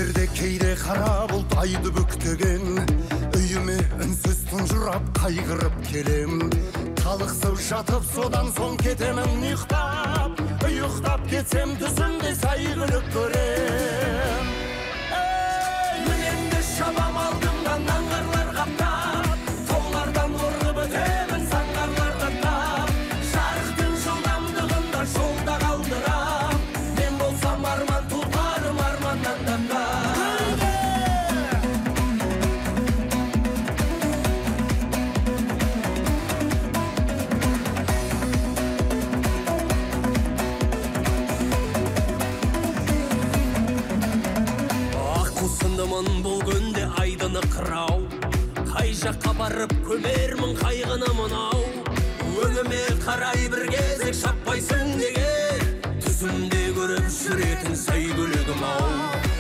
Бөктерде кейде қара бұлт айды бүктеген, үйіме үнсіз тұнжырап қайғырып келем. Талықсып жатып содан соң кетемін ұйықтап, ұйықтап кетсем түсімде сәйгүлік көрем. Ей, мінемді шабам алдымнан аңғарлар қаптап, таулардан орғып өтемін заңғарлар аттап, жарықтың жылдамдығында жолда қалдырам, мен болсам арман тұлпарым арманнан датқа. Бұл күнде айдыны қырау, қай жаққа барып көмермін қайғыны мынау. Өңіме қарай бір кезек шаппайсың неге, түсімде көріп жүретін сәйгүлігім ау.